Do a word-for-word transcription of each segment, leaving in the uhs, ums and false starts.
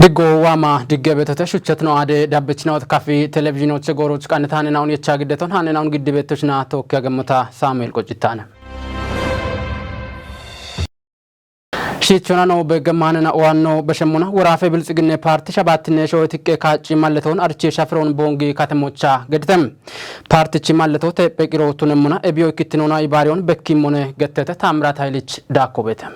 Diggo waama digge betote shuchetno ade dabbechinaot kafi televizhinoche gooroch qannitaaninaun yecha giddeton haaninaun giddi bettochina tookki agemmota Saamu'eel Qoccittaana. Shiichonano begge maanena owanno beshemmuna woraafe Biltsiginne Paarti shabaattinne shooye tiqqe kaacci malletoon arche shafiroon boongi katemocha gedite. Paartichi malleto teephe qiro tunemmuna ebiyo ikkittinona ibaariyoon bekkimmone gettete Taamiraat Hayilich Daakko beete.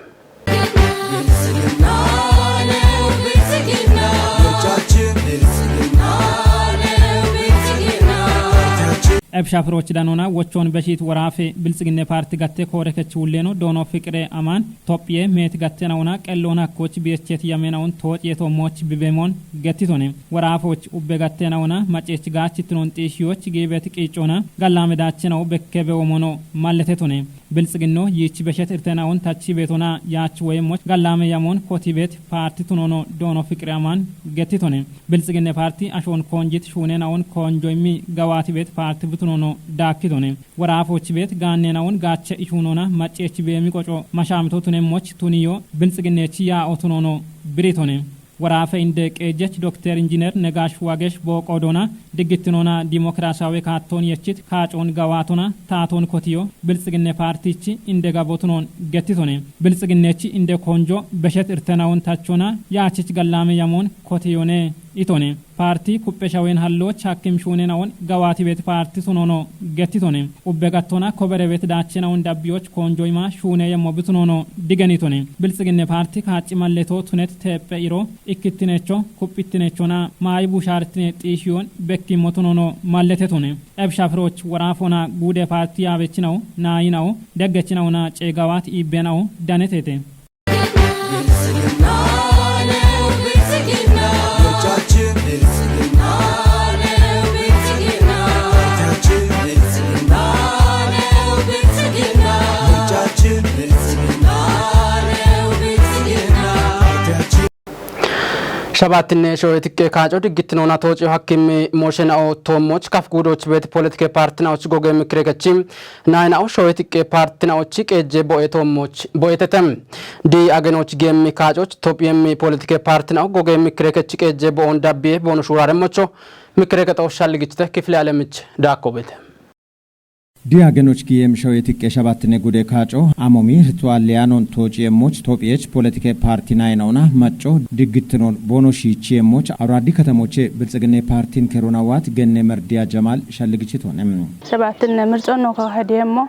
Ebsha firochi danona wochon beshit woraafe Biltsiginne Paarti gatte koore kechi wulleeno doono Fiqire Amaan Tophiye meet gattenauna qelloona hakkoch biyechet yamenaun tooci yeto mooch bibemon gettitone. Woraafoch ubbe gattenauna maceech gaachittinon xiishiyoch giibet qiiccoona gallaame daachenau bekke bewomono malletetone. Biltsiginno yiich beshet irtenaun tachi beetona yaach woyemmoch gallaame yamoon kotibet paarti tunono doono Fiqire Amaan gettitone. Biltsiginne Paarti ashoon koonjit shuunenaun koonjoimmi gawaatibet paarti butunono daakkitone. Woraafochi beet gaanneenaun gaache ishuunona macceechi beemi qoco mashaamito tunemmoch tuniyo Biltsiginnechi yaa'o tunono biritone. Woraafe inde qeejjech Dokter Injineer Negaash Waagesh booqoodoona diggittinona dimokiraasaawe kaattoon yechit kaacoon gawaatona taatoon kotiyo Biltsiginne Paartichi inde gabotunoon gettitone. Biltsiginnechi inde konjo beshet irtenaun tachona yaachich gallaame yamoon kotiyone itone. Paarti kupphe shawen halloch hakkim shuunenaun gawaatibet paarti sunono gettitone. Ubbe gattona koberebet daachenaun dabbiyoch konjoima shuune yemmo bitunono digenitone. Biltsiginne Paarti kaacci malleto tunet teephe iro ikkittinecho kuphittinechona maayi bushaartine xiishiyoon bekkimmo tunono malletetone. Ebsha firoch woraafona guude paarti yaabechinau naayinau deggechinauna ceegawaat iibbenau danetete. Shabaattinne shooye tiqqe kaaco diggittinoona tooci hakkimmi mooshena'o toommoch kaf guudoch beet politike paartinaoch goge mikire kechi naayina'o shooye tiqqe paartinaoch qeejje bo'e toommoch bo'etete. Di agenoch geemmi kaacoch Tophiyemmi politike paartinaw goge mikire kech qeejje bo'on dabbiye boono shuuraremmocho mikire kexo shalligichite Kifile Alemich Daakko beete. Di agenoch giyeem shooye tiqqe shabaattinne gude kaaco amomi rituwaaleyaanon toociyemmoch Tophiyech politike paarti naayina'ona macco diggittinon boono shiichiyemmoch Awuraaddi katamoche Biltsiginne paartin keronawaat genne merdiya Jamaal shalligichitone. Shabaattinne mirconno ka hediyemmo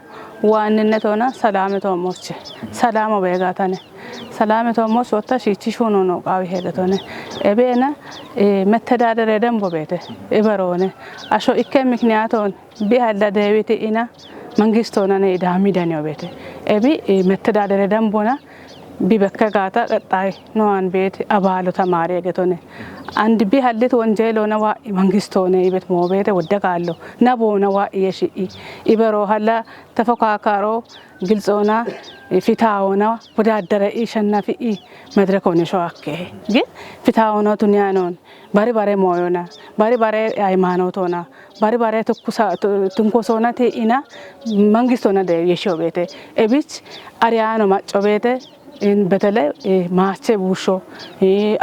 waanninnet ሆና ሰላም ቶሞች ሰላም ቤጋታነ ሰላም ቶሞች ወጥታ ሺቺ ሹኖ ነው ቃዊ ሄገቶነ ኤቤነ መተዳደሪያ ደንቦ ቤተ ኢበሮነ አሾ ኢከ ምክንያቶን ቢሃላ ደዊት ኢና መንግስት ሆነነ ኢዳሚ ደኒዮ ቤተ ኤቢ መተዳደሪያ ደንቦና ቢበከ ጋታ ቀጣይ ኖዋን ቤት አባሎ ተማሪ ሄገቶነ አንድ ቢሃልት ወንጀል ሆነ ዋ መንግስት ሆነ ኢበት ሞ ቤተ ወደቃሎ ነቦነ ዋ ኢየሺ ኢበሮ ሀላ ተፎካካሮ ግልጽ ሆና ፊታ ሆና ወዳደረ ኢ ሸናፊ ኢ መድረክ ሆነ ሸዋኬ ግን ፊታ ሆኖ ቱኒያኖን ባሪ ባሬ ሞዮና ባሪ ባሬ ሃይማኖት ሆና ባሪ ባሬ ትኩሳ ትንኮሶና ቴ ኢና መንግስት ሆና ደ የሽዮ ቤተ ኤቢች አሪያኖ ማጮ ቤተ በተለይ ማቼ ቡሾ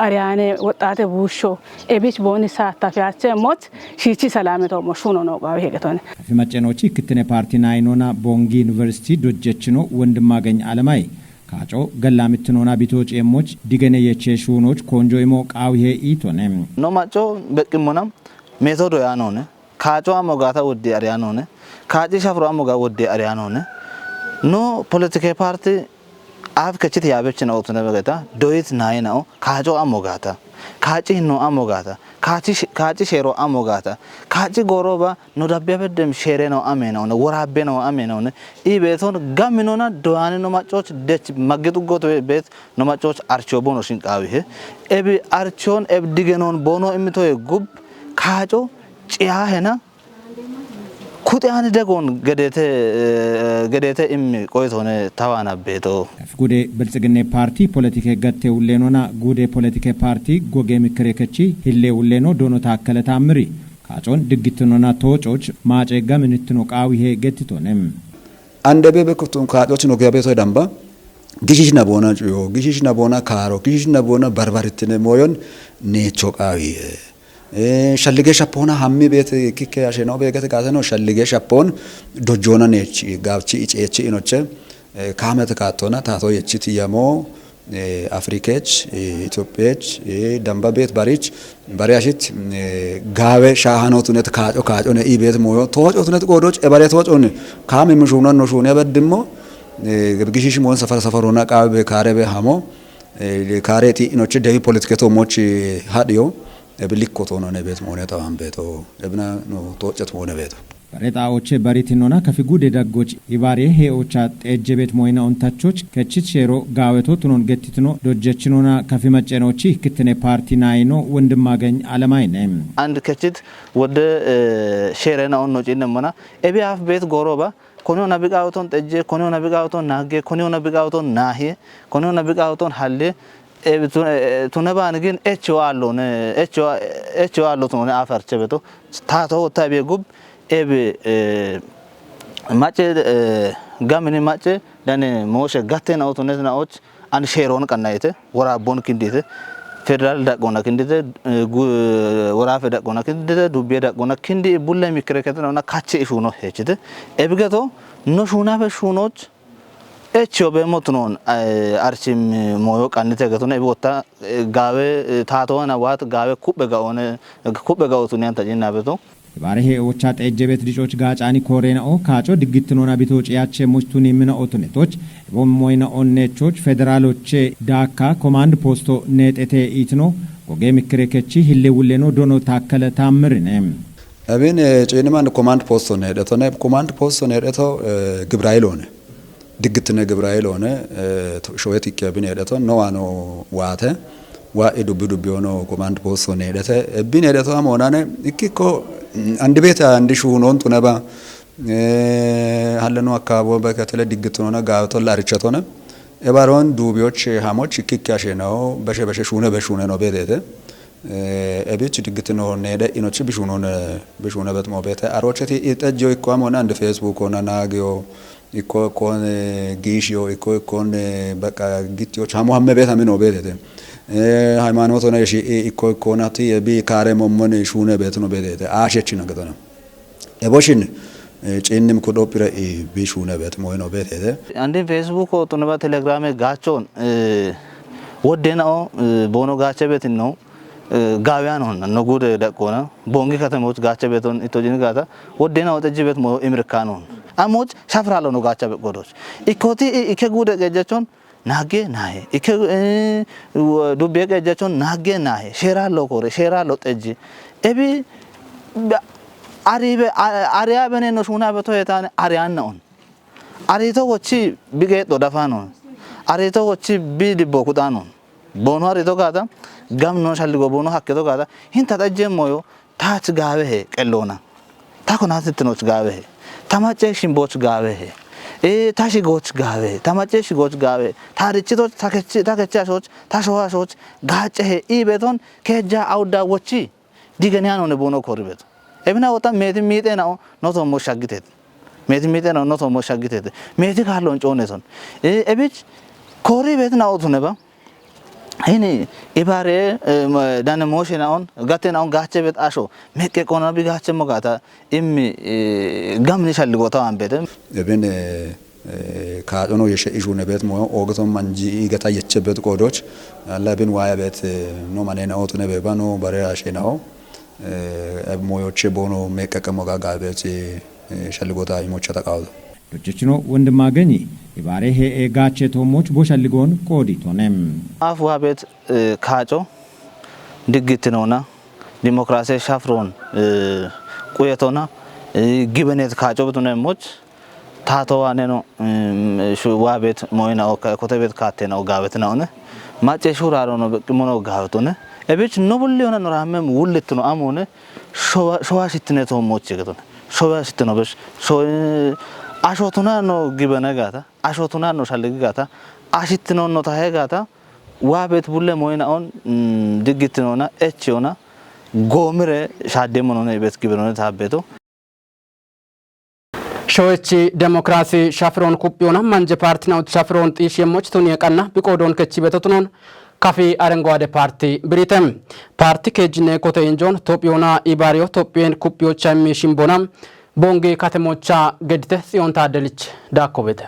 አሪያኔ ወጣቴ ቡሾ ኤቢች ቦኒ ሳታፊያቼ ሞት ሺቺ ሰላም ቶሞ ሹኖ ነው ቃዊ ሄገቶነ Kafi maccenochi ikkitine paarti naayinoona Boongi Yuniversiti dojjechino Wondimmageny Alemay kaaco gallaamittinoona bitooci emmoch digene yeche shuunoch koonjo imo qaawihe iitone. No macco beqqimmona meetodo yaanoone, kaaco ammo gaata woddi ariyaanoone, kaaci shafuro ammo gaa woddi ariyaanoone. No politike paarti aaf kechit yaabechina ootune begeta doyit naayinao kaaco ammo gaata, kaaci hinno ammo gaata, kaaci sh-, kaaci sheero ammo gaata, kaaci gooroba no dabbiya beddem sheere no ameenaune, woraabbe no ameenaune, ii beeton gamminona doyaani no maccoch dech maggi xuggoto beet no maccoch archo bono shinqaawihe. Ebi archon eb digenon bono immitoye gub kaaco ciyaahena kuxi ani degon gedeete, eh, gedeete immi qoyitoone tawaana beeto. Kaf gude Biltsiginne paarti politike gatte ulleenona gude politike paarti goge mikire kechi hille ulleeno doono taakkale taammiri. Kaacon diggittinona toococh maace gaminittino qaawihe gettitoone. Ande bebe kutun kaacoch no giya beeto damba. Gishishna boona cuyo, gishishna boona kaaro, gishishna boona barbarittine mooyon neecho qaawiye. Eh, shallige shappoona hammi beet kikke asheno beegete gaateno shallige shappoon dojjoona neechi gaabchi iceechi inoche, eh, kaamete kaattona taato yechiti yamo, eh, Afrikech, eh, Itophiyech, eh, damba beet barich, bari ashit, eh, gaawe shaahano tunet kaaco kaaco ne i beet mooyo tooco tunet goodoch ebare toocon kaami mishuunan no shuune beddimmo, eh, gishish moon safar safarona qaawe be kaare be hamo, eh, kaare ti inoche dewi politiketo moch hadhiyo, ebi likko toono ne beet moone tawan beeto, ebina no toocet moone beeto. Bare xaa'oche baritinona kafi gude daggoch ibare hee'ocha xeejje beet moyina ontachoch kechit sheero gaaweto tunon gettitino dojjechinona kafi maccenochi kittine paarti naayino Wondimmageny Alamayne. አንድ ከችት ወደ ሼሬና ኦኖ ጪነሞና ኤቢ አፍ ቤት ጎሮባ ኮኒዮና ቢቃውቶን ጠጄ ኮኒዮና ቢቃውቶን ናጌ ኮኒዮና ቢቃውቶን ናሄ ኮኒዮና ቢቃውቶን ሀሌ tunebaan gin echo aallone echo echo aallo tunone afarche beto tato tabe gub ebe mace gamini mace dane mooshe gatte na otunet na och an sheeron qannayete woraabon kindite federal daqqona kindite worafe daqqona kindite dubbiye daqqona kindi bulle mikkirekete nona kache ishuno hechite ebigeto no shunafe shunoch Echo be motunon archim moyo qannite getone ebi wotta gaawe taatowana waat gaawe kuphe gaone kuphe gaotuni anta jinna beto. Bare he ocha xeejje bet dicoch gaacani koorena o kaaco diggittinona bito ciyache muchtuni mina otunetoch ebo moyna onnechoch federaloche daakka command posto neexete itino goge mikkire kechi hille wulleno dono taakkale taammirine. Ebin ciiniman command posto neexetone command posto neexeto gibrayilone. Diggitine gibrayilone showet ikke ebin eedheto no waano waate wa'i dubbi dubbi ono command posto needhete ebin eedheto amoonane ikkikko andi beeta andi shuunoon tuneba halleno akkaabo bekatele diggitinona gaawetolla arichatone ebaroon duubiyoch hamoch ikkikki asheenawo beshe beshe shuune be shuune no beeteete ebich diggitino needhe inochi bishuunoon bishuune betmo beete aroocheti ixejjiyo ikko amoone andi facebook ona naagiyo Ikko ikkoon giishiyo ikko ikkoon baqa gittiyoch hamo hamme beet hamino beetete. Haymaanootona yeshi ikko ikkoonati bi kaare mommon shuune beetino beetete aashechina getona. Eboshin ciinnim kudhoppira bi shuune beet moyino beetete. Andin Facebook otuneba telegrame gaachon woddena o bono gaache betinno gaawiyan honna no guude daqqoona boongi katemoch gaacha beton itto jini gaata woddena woxe jibet mo imirkanon amoch shafralo no gaacha be godoch ikkoti ikke guude qejjachon naagge naahe ikke dubbiye qejjachon naagge naahe sheeralo koore sheeralo xejji ebi aribe ariya bene no shuuna beto yetane ariyanna on Ariito wochi bi geexxo dafanon. Ariito wochi bi dibbo kuxanon. Boono ariito gaata gamno shalligo boono hakketo gaata hinta xajjee moyo taach gaawehe qelloona. Ta konatittinoch gaawehe. Ta macce shimboch gaawehe. Ee ta shigoch gaawehe. Ta macce shigoch gaawehe. Ta richitoch ta kechi ta kechi ashoch ta shoho ashoch gaaccehe ii beeton keejja awudda wochi. Digeniyan one boono koribet. Ebina wota meeti miixeena'o no toommo shaggiteet. Meeti miixeena'o no toommo shaggiteet. Meeti kaalloon cooneton. Ebich kooribet na'o tuneba. Hini ibaare dane mooshe na'on gatte na'on gaachebet asho meqqe qoona bi gaachemmo gaata immi gamni shalligo tawan beete. Ebin Kaacono yeshe ishune beet moyo oogeton manji igeta yeche beet qoodoch alla bin waaya beet no manena ootune beeba no bare ashe naho eb moyoche boono meeqqeqqe moga gaabeet shalligota imochata qaawdo. Dojjechino Wondimmageny ibaare hee'e gaache toommoch bo shalligoon qooditone. Aaf waa beet kaaco diggittinona dimokiraase shafroon quyetona gibeneet kaaco betuneemmoch Taatoo waaneno waa beet mooyina okka kote beet kaatteena oggaawetinaone macce shuraarono beqqimono oggaawetone ebich no bulli yona noraammem wullittino amoone showa shittine toommoochi getone showa shittino besh asho tunanno gibene gaata asho tunanno shalligi gaata ashittinoonno tahe gaata waa beet bulle mooyina on diggittinona echiyona goomire shaaddeemmonone beet gibinone taabbeeto Showechi demokrasi shafiron kupiyona manje parti na uti shafiron xishi yemoch tuni yeqanna biqodon kechi betotunon kafi Arengwade parti biritem. Parti kejine kote injon topiyona ibariyo topiyen kupiyocha imi shimbona bongi katemocha gedite siyon tadelich dakobete.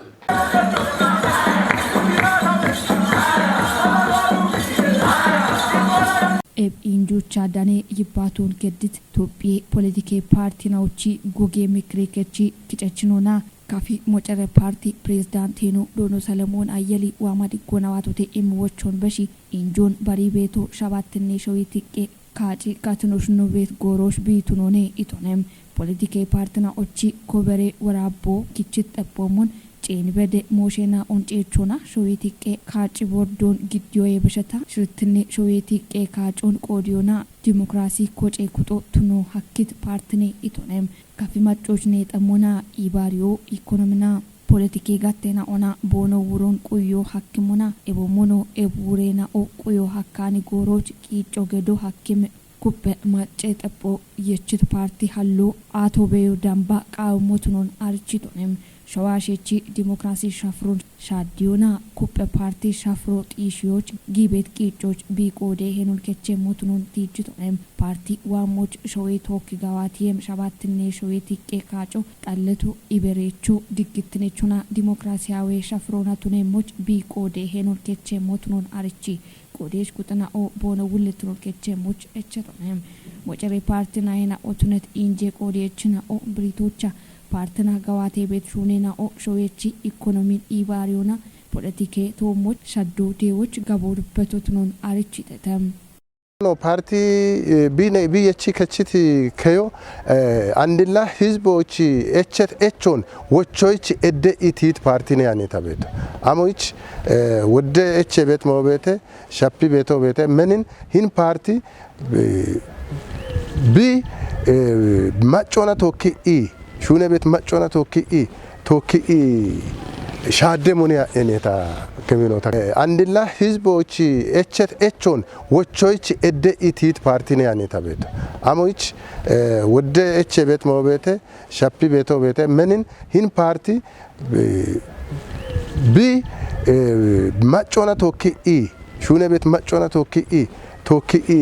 Eb injucha dane yibbaton gedit Tophiye politike parti na uchi goge mikri kechi kicechinona kafi mocere parti president henu dono Salamon Ayeli wamadi gona watote imi wochon beshi injon bari beto shabattenne showiti ke kaaci katinosh nubet goorosh biitunone itonem. Politike parti na ochi kobere warabbo kichit xeppomun ceen bede mooshena onceechona showiti ke kaaci bordon giddiyoye besheta shirittine showiti ke kaacon qoodiyona dimokiraasi koce kuxo tuno hakkit partine itonem. Kafi maccoch ne xemmona ibaariyo ikonomina politike gattena ona boono wuron quyo hakkimona ebomono ebuurena o quyo hakkani gooroch qiicco gedo hakkime kuppe macce xepho yechit parti hallo ato beyo damba qaawmotunon arichitonem. Shawashechi dimokiraasi shafrun shaddiyona kuppe parti shafro xiishiyoch giibet qiiccoch biiqoode henun keche motunon tiijjitonem. Parti waamoch showey tookki gawatiyem shabattinne showey tiqqe kaaco xalleto ibereecho diggittinechona dimokiraasiyaawe shafroona tuneemmoch biiqoode henun keche motunon arichi. Qodesh kuxina o boono wulletunon keche moch echetonem. Mocere parti nayena otunet inje qodiyechina o biritocha partina gawate bet shunena o showechi ikonomin ibaariyona politike toommoch shaddo deewoch gabo duppetotunon arichitetem. No parti eh, bine biyechi kechiti keyo eh, andilla hizbochi echet echon wochoich edde itit parti ne ani tabet. Amoich eh, wodde eche bet mobete shappi beto bete menin hin parti eh, bi eh, maccona tokki i shune bet maccona tokki i tokki i shadde moniya eneta keminota andilla hizbochi echet echon wochoich edde itit parti ne ani tabet. Amoich eh, wodde eche bet mobete shappi beto bete menin hin parti eh, bi eh, maccona tokki i shune bet maccona tokki i tokki i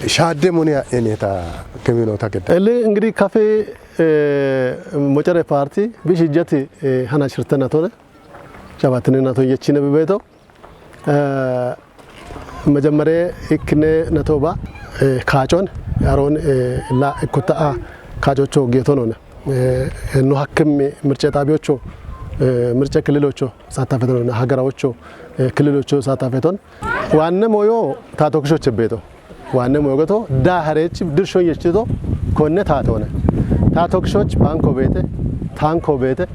shadde moniya eneta keminota gedda. Eli ingidi kafe eh, mocere parti bi shijjati eh, hana shirtena tone shabatine na ton yechine bibeto eh, mejemmere ikkine natoba eh, kaacon aron eh, la ikkota'a kaacocho geetonone. Eh, no hakkim mirce xaabiyocho eh, mirce kililocho saatafeton hagarawocho eh, kililocho saatafeton waanne moyo taatokishoche beeto waanne moyo geto da hareech dirshon yechito konne taatone. Taatokishoch banko beete tanko beete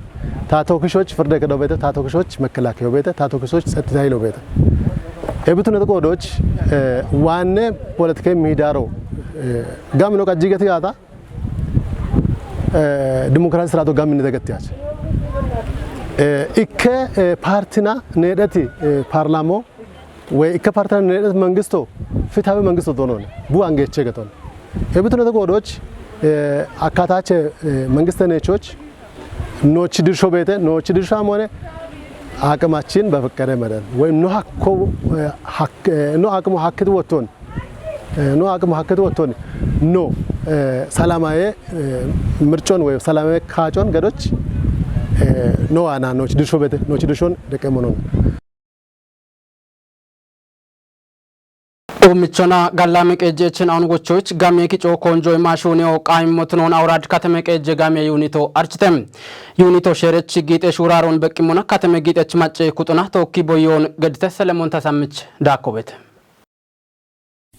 taatokishoch firde kedo beete taatokishoch mekelakeyo beete taatokishoch tsettitayilo beete. Ebitune qodoch eh, waanne politike miidaro eh, gamino qajjigeti gaata eh, dimokiraasi siraato gammi ni dagattiyache. Eh, ikke eh, partina needheti eh, parlamo we ikke partina needheti mangisto fitawe mangisto doonone bu angeche geton. Ebitunete goodoch eh, akkatache eh, mangiste neechoch noochi dirsho beete noochi dirsho amone አቅማችን በፈቀደ መጠን ወይም no hakko eh, hak- eh, no aqimu hakkiti wotton no aqimu hakkete wotton no salamaye mircon woy salamaye kaacon gadoch no waana nooch dirsho bete nooch dirshon deqemonon. Umichona gallame qeejjechin awun wochoch game kico konjo imashuneyo qaimmotunon awrad katame qeejje game yunito architem. Yunito sherech giixe shuraron beqqimona katame giixech macce kuxuna tookki boyon gedite Selemon Tasammich daakobete.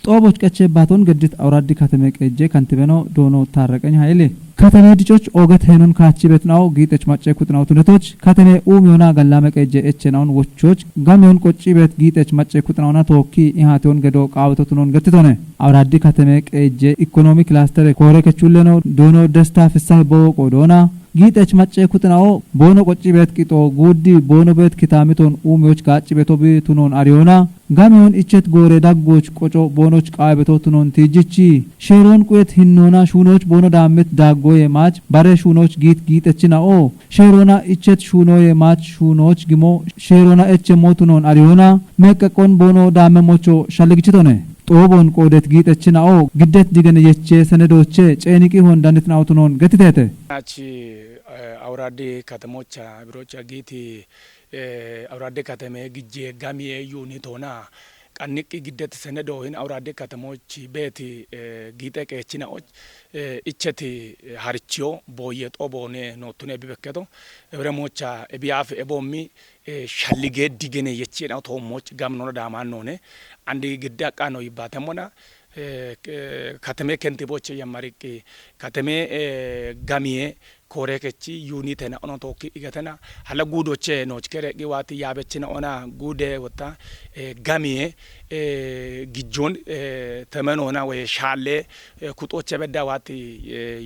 Xooboch qeche baaton geddit awuraddi katame qeejje kantibeno doono taarraqeny hayile. Katame dicoch ooget heenon kaachibet na'o giixech macce kuxinaw tunetoch katame uumiyona gallame qeejje eche na'on wochoch gamiyon qoccibet giixech macce kuxinawna tookki ihaatiyon gedo qaawetotunon gettitone. Awuraddi katame qeejje ikonomi kilastere koore kechuleno doono desta fissahe bowoqo doona. Giixech maccee kuxina'o boono qocci beet qixoo guuddi boono beet kitaamiton uumiyoch gaacci beto bi tunoon ariyoona. Gamiyoon ichet goore daggoch qoco boonoch qaawe beto tunoon tiijjichi. Sheeroon quyet hinnoona shuunooch boono daammet daaggoye maach bare shuunooch giit giixechina'o. Sheeroona ichet shuunooye maach shuunooch gimo sheeroona echemmo tunoon ariyoona. Meeqqeqqon boono daamme mocho shalligichitone. Xoobon qoodet giixechina'o giddet digene yeche senedooche ceeniqi hondanit na'o tunoon getiteete. Achi awuraaddi katamocha birocha giiti awuraaddi katame gijje gamiye yuuni toona qanniqqi giddet senedo hin awuraaddi katamochi beeti giixe qeechina'och icheti harichiyo booye xooboone noottune bibekketo ebiremocha ebiyaafi eboommi shallige digene yechi enao toommoch gaminona daamannoone andi gidde aqqano yibbaatemmona kateme kentiboche yammariqqi kateme gamiye koorekechi yuunitena ono tookki igatena hala guudoche nooch kereqqi waati yaabechina ona guude wotta gamiye gijjon temenoona woye shaalle kuxoche bedda waati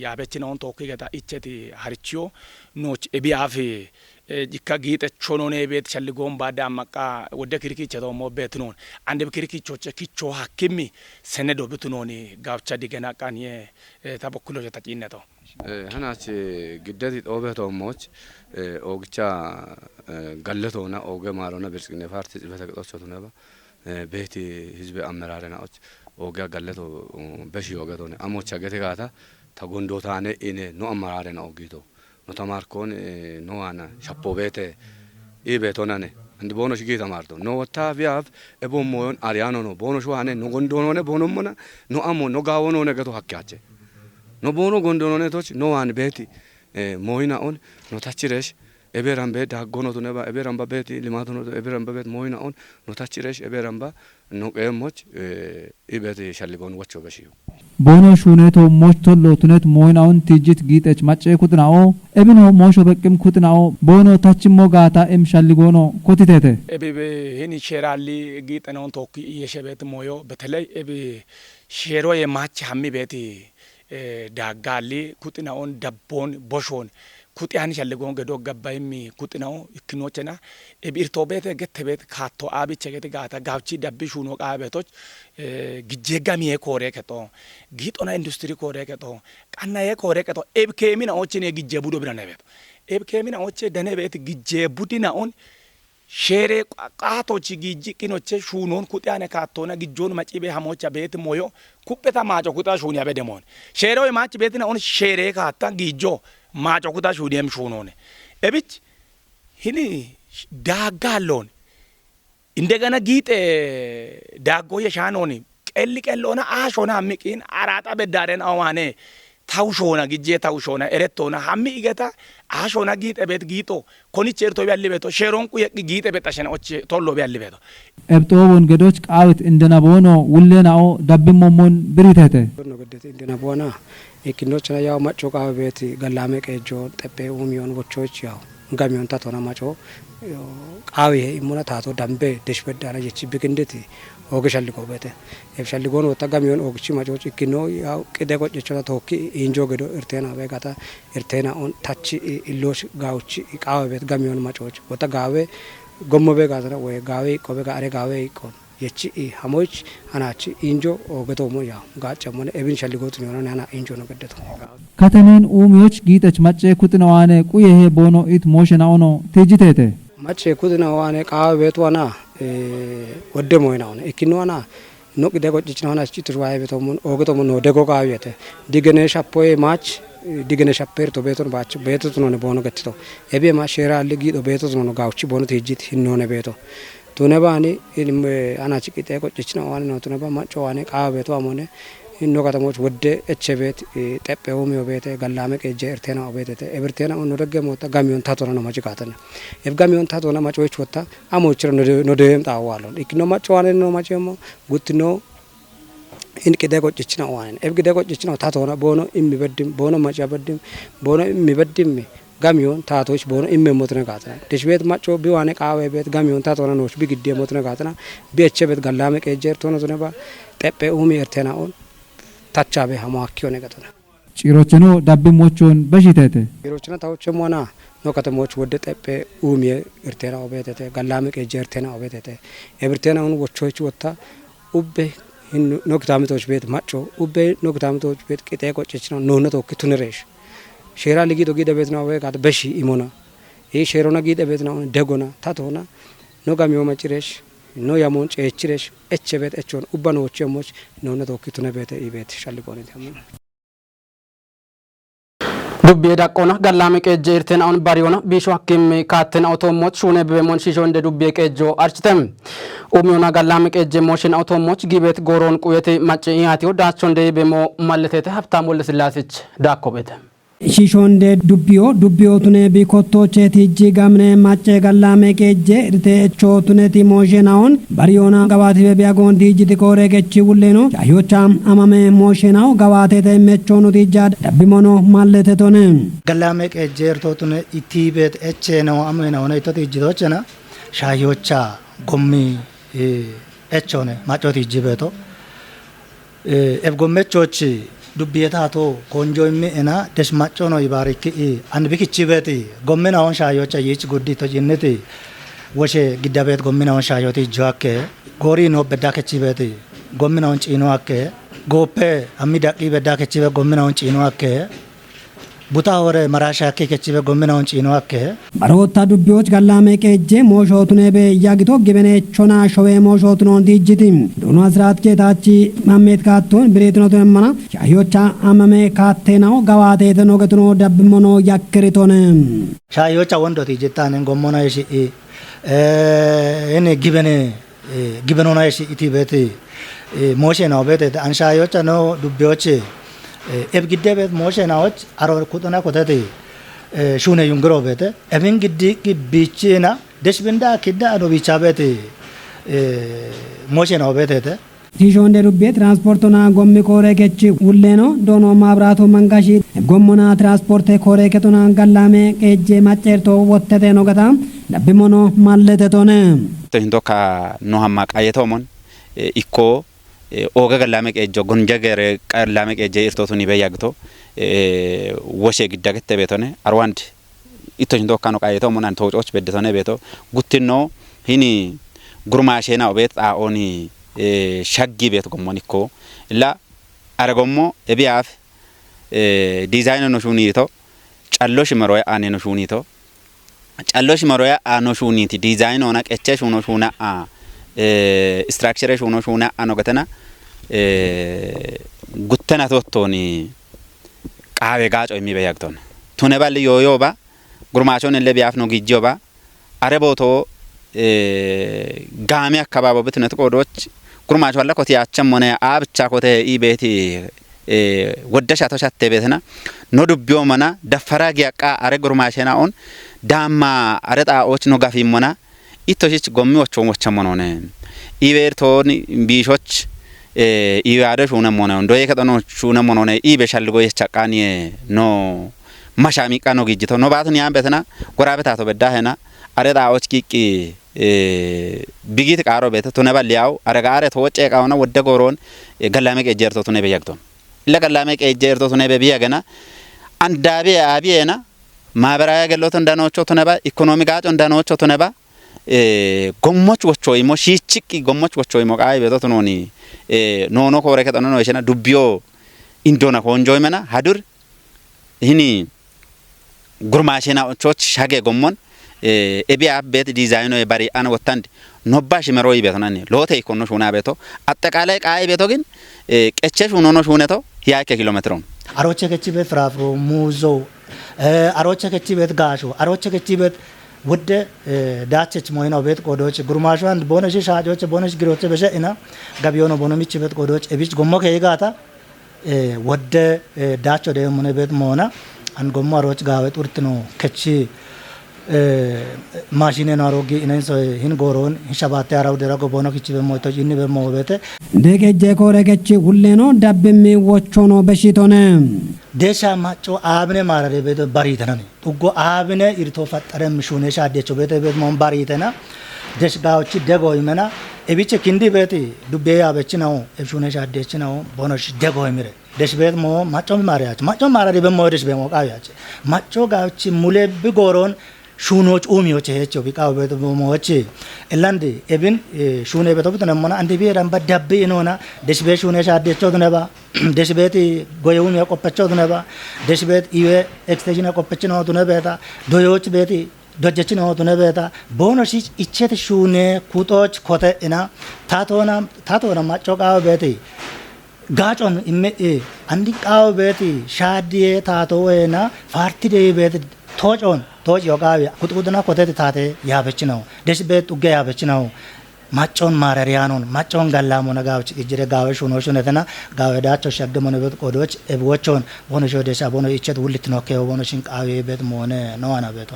yaabechina on tookki igata icheti harichiyo nooch ebiyaafi jikka giixe chonone beet shalligoon baada ammaqqa wodde kirkiche toommo beetinoon andeb kirkichoche kicho hakkimmi senedo bitunooni gawcha digena qaniye ta bokkuloche ta ciinneto. Hanach giddeti xoobe toommoch oogicha galletoona ooge maalona bilxiginne parti xifete qixochotuneba beeti hizbe ammerare naoch oogiya galleto beshi oogetone amocha gete gaata ta gondotaane ine no ammerare na oogito. No tamarkoon no waana shappo beete i beetonane andi boono shigi tamarto no wotta biyaaf ebo mooyon ariyano no boono shuwaane no gondoonone boonommona no amo no gaawonoone geto hakkiyache no boono gondoonone toch no waan beeti mooyina on no tachiresh ebeeran be daaggonotuneba ebeeran ba beeti limaatunotu ebeeran ba beet mooyina on no tachiresh ebeeran ba no qeemmoch ibet shalligoon wocho beshiyo. Boono shuuneto mooch tollo tunet mooyina'on tiijjit giixech maccee kuxina'o ebino moosho beqqim kuxina'o boono tachimmo gaata im shalligoono kotitete. Ebi be hini sheeraalli giixenoon tookki iyeshe beet mooyo beteley ebi sheeroye maach hammi beeti daaggaalli kuxina'on dabboon boshoon kuxi han shalligoon gedo gabbayimmi kuxina'o ikkinochena ebi irto beete gette beet kaatto aabiche geti gaata gawchi dabbi shuuno qaawe beetoch gijje gamiye koore kexo giixona industiri koore kexo qannaye koore kexo ebi keemina'ochine gijje budo bidane beeto ebi keemina'oche dane beet gijje budina'on sheere qaatochi giijji qinoche shuunon kuxi ane kaattoona gijjon macibe hamocha beet moyo kupheta maaco kuxa shuuni abe demoon sheeroye maach beetina'on sheere kaatta giijjo maaco kuxa shuudiyem shuunoone. Ebich hini daaggaallon indegana giixe daaggoye shaanooni qelli qelloona aashoona hammi qiin araaxa beddaaren awaane tawu shoona gijje tawu shoona erettoona hammi igeta aashoona giixe beet giixo koniche irto biyalli beeto sheeroon quyeqqi giixe bexashena oche tollo biyalli beeto. Ebxoowon gedoch qaawit indena boono wulleena'o dabbimmommon biritete. No geddeti indena boona Ikkinochina yaw macco qaawe beeti gallaame qeejjo xephe uumiyon wochoch yaw gamiyon tatona maco qaawe he immuna taato dambe deshbeddana yechi bigindeti ooge shalligo beete. Eb shalligoon wotta gamiyon oogichi macoch ikkino yaw qide qoccechona tookki injo gedo irtena be gata irtena on tachi illoch gaawuchi qaawe beet gamiyon macoch wotta gaawe gommo be gatana woy gaawe iqqo be ga are gaawe iqqon. Yechi i hamoch hanachi injo ogeto mo ya gacha mo ne ebin shalli gotu nyona ne hana injo no geddeto. Katemin uumiyoch giixech macce kuxina waane quye he boono it mooshe na ono tijjiteete. Macce kuxina waane qaawe beetu wana wodde moyna ona ikkinu wana no qide goccichina wana chitu waye beeto mo ogeto mo no dego qaawiyete. Digene shappoye mach digene shapper to beeto baach beeto tunone boono gettito. Ebe ma sheera alli giido beeto tunono gaawchi boono tijjit hinnone beeto. Tune baani anachi qixee qoccichina waani no tune ba macco waani qaawa beeto amone inno katamoch wodde eche beet xephe uumiyo beete gallaame qeejje irteena obeetete ebirteena unno degge moota gamiyon tatona no maci kaatana. Eb gamiyon tatona macoyich wotta amochira no deem xaawalon ikkino macco waani no maci emmo guttino in qide qoccichina waani eb qide qoccichina tatona boono immi beddim boono maciya beddim boono immi beddimmi gamiyon taatoch boono imme motne gaatana. Deshbeet macco bi waane qaawe beet gamiyon tatona nooch bi gidde motne gaatana. Bi eche beet gallaame qeejje ertono tone ba xephe uumi ertena on tacha be hamo akkiyo ne gatana. Ciirocheno dabbimmochon beshitete. Ciirochena tawoche mona no katemoch wodde xeppe umiye irtena obetete, gallame qeje irtena obetete. Ebirtena un wochoich wotta ubbe hin no kitamitoch bet macho, ubbe no kitamitoch bet qite qochechna no no tokki tuneresh. Shera ligi dogi debetna obe gad beshi imona. E sherona gi debetna un degona, tatona, no gamiyo maciresh, no yamon cechiresh, echebet echon ubba no woche moch no no tokki tune bete ibet shalliqonete amana. Dubbiye daqqona gallame qeje irtena on bariyona bisho hakkimi kattena otommot shune bebe mon shisho inde dubbiye qejo archite. Umiyona gallame qeje moshena otommot gibet goron quyete macce iyatiyo dachon de bemo malletete Habtamu Wolde Sillasich dakkobete. Shisho inde dubbiyo, dubbiyo tune bi kottoche tijji gamne macce gallame qeje irte echo tune ti moshena on bariyona gawati be biyagon tijji ti kore kechi wulleno. Shayocha amame moshena o gawate te mecho no tijja dabbimono mallete tone. Gallame qeje irto tune itibet echeno amena ona ito tijji tochena. Shayocha gommi, eh, echone macho tijji beto. Eh, eb gommechochi dubbiyeta to konjo immi ena desh macho no ibariki i an bikichi beti gommena on shayocha yich guddi to jinniti. Woshe giddabet gommena on shayoti joakke gori no bedda kechi beti gommena on cino akke goppe ammi daqi bedda kechi be gommena on cino akke buta hore marasha akke kechi be gommena on cino akke. Barotta dubbiyoch gallame qeje mosho tune be yagito gibene chona showe mosho tunon dijjiti. Dono Asrat Getachi Mamet Katton biretino tun mana shayocha amame kattenao gawate teno getuno dabbimono yakkeritone. Shayocha wondo tijjitane gommona ishi i, eh, ene gibene, eh, gibenona ishi iti beti, eh, moshe na obete an shayocha no dubbiyoche, eh, eb gidde bet moshe na och aro kutona kotete, eh, shune yungiro bete, ebin giddi ki bichina, desh binda kidda ano bicha beti, eh, moshe na obete. Tishonde dubbe transportona gommi kore kechi wulleno dono mabratu mangashi gommona transporte kore ketona gallame qeje macerto wottete no gata dabbimono mallete tone. To hindo ka no hamma qayetomon, eh, ikko, eh, oga gallame qejo gonja gere gallame qeje irtotuni be yagto, eh, woshe giddagette betone arwand itto hindo kano qayeto monan to coch beddetone beto guttinno hini gurmashena obet a oni, eh, shaggi bet gommonikko illa are gommo ebiyaf, eh, design no shunito callo shimaro ane no shunito callo shimaro a no shuniti design ona qeche shuno shuna a, eh, structure shuno shuna a no gatena, eh, guttena tottoni qaawe gaaco immi be yagton. Tune balli yoyo ba, gurmachon elle biyaf no gijjo ba, are boto, eh, gaami akkababo bitunet qodoch, gurmacho alla koti acham mone a bicha kote i beti, eh, wodda shato shatte betena, no dubbiyo mana, daffara gi aqqa are gurmachena on, damma are xa och no gafi mona, Itto shich gommi wochon wocha monone. Ibe irton bishoch, eh, ibe ado shuna monone. Doye ketono shuna monone. Ibe shalgo yechaqani no mashami qano gijito. No batun yan betena, gora betato bedda hena. Are da och kiki, eh, bigit qaro bete. Tune balli yaw. Are ga are to cheqa ona wodde goron, eh, gallame qejerto tune be yagton. Illa gallame qejerto tune be biyagena. Andabe abiyena. Maabarawi agelloton danocho tuneba, ikonomi gaacon danocho tuneba, eh, gommoch wocho imo, shiichiqqi gommoch wocho imo qaayi beto tunoni, eh, nono kore kexono no ishena dubbiyo indona konjo imena, hadur hini gurmashena ochoch shage gommon, eh, ebi abbet dizayno e bari an wottand nobba shimero ibeto nani, lote ikonno shuna beto, atteqalay qaayi beto gin, eh, qeche shunono shuneto, hiyakke kilometron. Aroche kechi bet frafro, muzo, eh, aroche kechi bet gaasho, aroche kechi bet wodde, eh, dachech moyna obet qodoche, gurmasho and boneshi shajoche, bonesh giroche beshe ina, gabiyono bono michi bet qodoche, ebich gommo ke igata, eh, wodde, eh, dacho de mone bet mona, an gommo aroch gawe turtino kechi, eh, mashine no arogi inen so hin goron, hin shabate arau dera go bono kichi be mo to jinni be mo bete. Dege je kore kechi ulleno dabbimmi wochono beshitone. Desha macho abine marare beto baritanani. Uggo abine irto fattare mishune sha decho bete bet mon baritena. Desh gaochi dego imena. Ebiche kindi beti dubbe ya bechinawo. Ebshune sha dechinawo. Bono shi dego imire. Deshbeet mo macco mi maariyache. Macco maarari be mo deshbeet mo qaawiyache. Macco gaawichi mule bi goron shunoch umiyoche hecho bi qaawi beet moche. Elandi ebin, eh, shune beto bitune mona andi bi ran ba dabbi inona deshbeet shune shadde chodune ba. Deshbeet goye umiya qoppechodune ba. Deshbeet iwe extension qoppechino dune beta. Doyoch beeti dojjechino dune beta. Bono shich ichet shune kutoch kote ina tatona, tatona macco qaawi beeti. Gaacon imme, eh, andi qaawi beeti shaaddiye taato wena farti de beeti tocon, toc yo qaawi kuxuxuna koteti taate yaabechinaw. Deshbeet ugge yaabechinaw. Maccon maarariyanon, maccon gallamona gaawichi qijjire gaawe shuno shunetena, gaawe daacho shagge mone beet qodoch ebiwochon, bono sho desha, bono ichet wullit nokke, bono shin qaawi beet mone no ana beeto.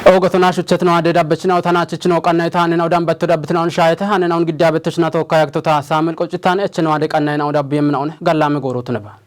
Ogatona shuchetino ade dabbechinaw tanachichino qannay taanena udan betto dabbitinaw shayete hanena un gidda bettechina tokka yaktota Samuel qocitane echino ade qannayna udabbi yemnaun gallame goorotune ba.